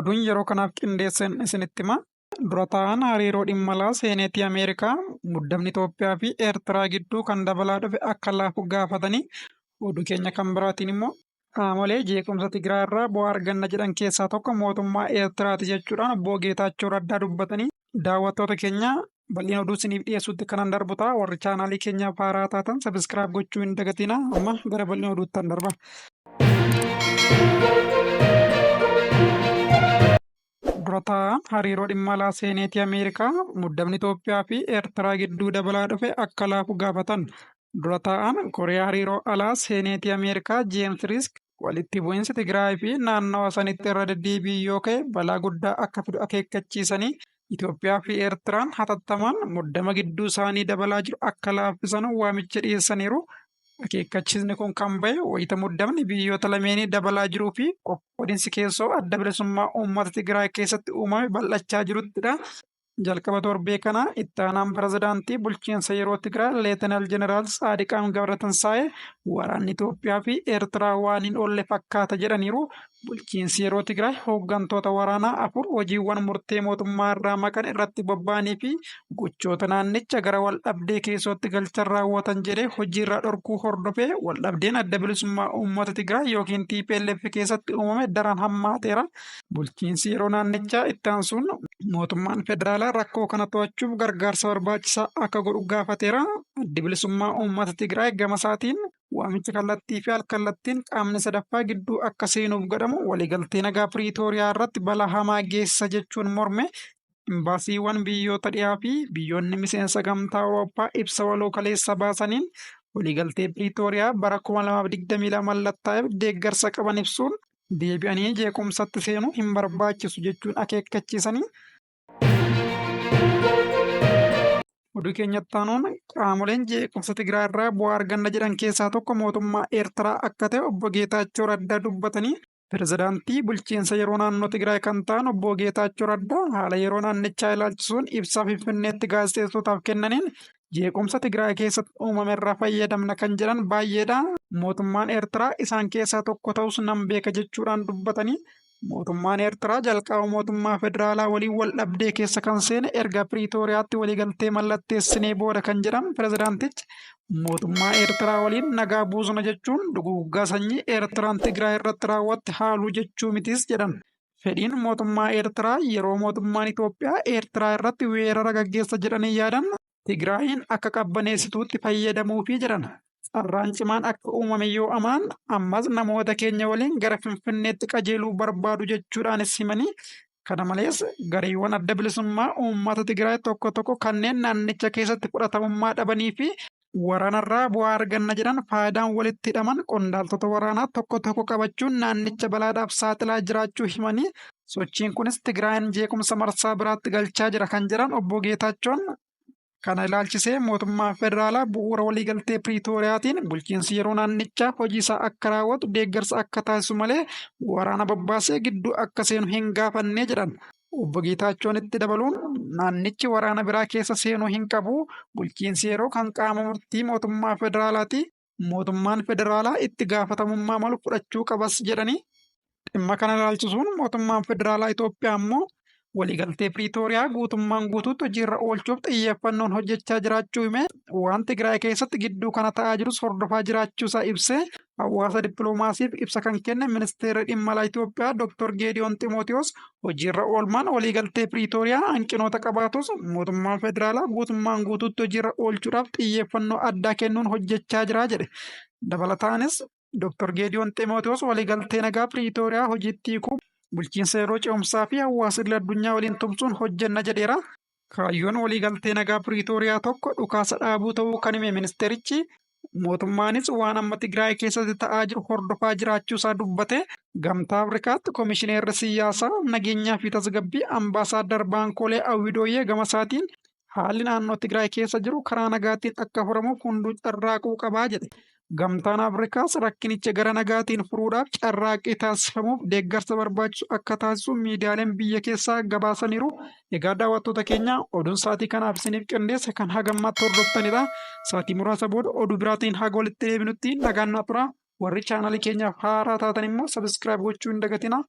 Oduun yeroo kanaaf qindeesseen isinitti hima. Dura taa'aan hariiroo dhimma alaa Seeneetii Ameerikaa muddamni Itoophiyaa fi Eertiraa gidduu kan dabalaa dhufe akka laafu gaafatanii, oduu keenya kan biraatiin immoo qaamolee jeequmsa Tigraay irraa bu'aa arganna jedhan keessaa tokko mootummaa Eertiraati jechuudhaan obbo Geetaachoo Raddaa dubbatanii, daawwattoota keenya bal'ina oduu isiniif dhiyeessuutti kanan darbu ta'a. Warri chaanaalii keenyaaf haaraa taatan sabiskiraayib gochuu hin dagatina. Amma gara bal'ina oduuttan darba. Dura taa'aan hariiroo dhimma alaa Seeneetii Ameerikaa muddamni Itoophiyaa fi Eertiraa gidduu dabalaa dhufe akka laafu gaafatan. Dura taa'aan Koree hariiroo alaa Seeneetii Ameerikaa Jeems Riisk walitti bu'insi Tigraay fi naannawa sanitti irra deddeebiin yoo ka'e balaa guddaa akka fidu akeekkachiisanii, Itoophiyaa fi Eertiraan hatattamaan muddama gidduu isaanii dabalaa jiru akka laaffisan waamicha dhiyeessaniiru. Akeekkachiisni kun kan bahe wayita muddamni biyyoota lameenii dabalaa jiruu fi qoqqoodinsi keessoo Adda Bilisummaa Uummata Tigraay keessatti uumame bal'achaa jiruttidha. Jalqaba torbee kanaa itti aanaan pirezidaantii bulchiinsa yeroo Tigraay Leetenaal Jeneraal Tsaadiqaan Gabratinsaa'ee waraanni Itoophiyaa fi Eertiraa waan hin oolle fakkaata jedhaniiru. Bulchiinsi yeroo Tigraay hooggantoota waraanaa 4 hojiiwwan murtee mootummaa irraa maqan irratti bobba'anii fi gochoota naannicha gara waldhabdee keessootti galchan raawwatan jedhee hojiirraa dhorkuu hordofee waldhabdeen Adda Bilisummaa Uummata Tigraay yookiin tplf keessatti uumame daran hammaateera. Bulchiinsi yeroo naannichaa itti aansuun mootummaan federaalaa rakkoo kana to'achuuf gargaarsa barbaachisaa akka godhu gaafateera. Addi Bilisummaa Uummata Tigraay gamasaatiin Waamicha kallattii fi al-kallattiin qaamni sadaffaa gidduu akka seenuuf godhamu waliigaltee nagaa Piriitooriyaa irratti balaa hamaa geessisa jechuun morme. Imbaasiiwwan biyyoota dhihaa fi biyyoonni miseensa Gamtaa Awurooppaa ibsa waloo kaleessa baasaniin waliigaltee Piriitooriyaa bara 2022 mallattaa'eef deeggarsa qaban ibsuun deebi'anii jeequmsatti seenuu hin barbaachisu jechuun akeekkachiisanii. Oduu keenyatti aanuun qaamoleen jeequmsa Tigraay irraa bu'aa arganna jedhan keessaa tokko mootummaa Eertiraa akka ta'e obbo Geetaachoo Raddaa dubbatanii, pirezidaantii bulchiinsa yeroo naannoo Tigraay kan ta'an obbo Geetaachoo Raddaa haala yeroo naannichaa ilaalchisuun ibsa Finfinneetti gaazexeessootaaf kennaniin jeequmsa Tigraay keessatti uumame irraa fayyadamna kan jedhan baay'eedha. Mootummaan Eertiraa isaan keessaa tokko ta'us nan beeka jechuudhaan dubbatanii, Mootummaan Eertiraa jalqaba mootummaa federaalaa waliin wal dhabdee keessa kan seene erga Piriitooriyaatti waliigaltee mallatteessinee booda kan jedhan pirezidaantichi, mootummaa Eertiraa waliin nagaa buusna jechuun duguuggaa sanyii Eertiraan Tigraay irratti raawwatte haaluu jechuu mitis jedhan. Fedhiin mootummaa Eertiraa yeroo mootummaan Itoophiyaa Eertiraa irratti weerara gaggeessa jedhanii yaadan Tigraayiin akka qabbaneessituutti fayyadamuufi jedhan. Carraan cimaan akka uumame yoo amanan ammas namoota keenya waliin gara Finfinneetti qajeeluu barbaadu jechuudhaanis himanii, kana malees gareewwan Adda Bilisummaa Uummata Tigraay tokko tokko kanneen naannicha keessatti fudhatamummaa dhabanii fi waraanarraa bu'aa arganna jedhan faayidaan walitti hidhaman qondaaltota waraanaa tokko tokko qabachuun naannicha balaadhaaf saaxilaa jiraachuu himanii, sochiin kunis Tigraayin jeequmsa marsaa biraatti galchaa jira kan jedhan Obbo Geetaachoon, kana ilaalchisee mootummaan federaalaa bu'uura waliigaltee Piriitooriyaatiin bulchiinsi yeroo naannichaa hojii isaa akka raawwatu deeggarsa akka taasisu malee waraana bobbaasee gidduu akka seenu hin gaafanne jedhan. Obbo Geetaachoon itti dabaluun naannichi waraana biraa keessa seenuu hin qabu, bulchiinsi yeroo kan qaama murtii mootummaa federaalaati, mootummaan federaalaa itti gaafatamummaa malu fudhachuu qabas jedhanii. Dhimma kana ilaalchisuun mootummaan federaalaa Itoophiyaa ammoo waliigaltee Piriitooriyaa guutummaan guutuutti hojiirra oolchuuf xiyyeeffannoon hojjechaa jiraachuu himee, waan Tigraay keessatti gidduu kana ta'aa jirus hordofaa jiraachuusaa ibsee, hawaasa dippiloomaasiif ibsa kan kenne ministeerri dhimma alaa Itoophiyaa Dr. Geediyoon Ximootiyoos hojiirra oolmaan waliigaltee Piriitooriyaa hanqinoota qabaatus mootummaan federaalaa guutummaan guutuutti hojiirra oolchuudhaaf xiyyeeffannoo addaa kennuun hojjechaa jira jedhe. Dabalataanis Dr. Geediyoon Ximootiyoos waliigaltee nagaa Piriitooriyaa hojiitti hiikuu bulchiinsa yeroo ce'umsaa fi hawaasa idil addunyaa waliin tumsuun hojjenna jedheera. Kaayyoon waliigaltee nagaa Piriitooriyaa tokko dhukaasa dhaabuu ta'uu kan hime ministeerichi, mootummaanis waan amma Tigraay keessatti ta'aa jiru hordofaa jiraachuusaa dubbate. Gamtaa Afrikaatti Komishineerri Siyyaasaa, Nageenyaa fi Tasgabbii Ambaasaaddar Baankolee Awwidooyyee gamasaatiin haalli naannoo Tigraay keessa jiru karaa nagaatiin akka furamuuf hunduu carraaquu qabaa jedhe. Gamtaan Afrikaas rakkinicha gara nagaatiin furuudhaaf carraaqqii taasifamuuf deeggarsa barbaachisu akka taasisu miidiyaaleen biyya keessaa gabaasaniiru. Egaa daawwattoota keenya, oduun sa'aatii kanaaf isiniif qindeesse kan haga ammaatti hordoftanidha. Sa'aatii muraasa booda oduu biraatiin haga walitti deebinutti nagaan naa tura. Warri chaanalii keenyaaf haaraa taatan immoo sabiskiraayib gochuu hin dagatina.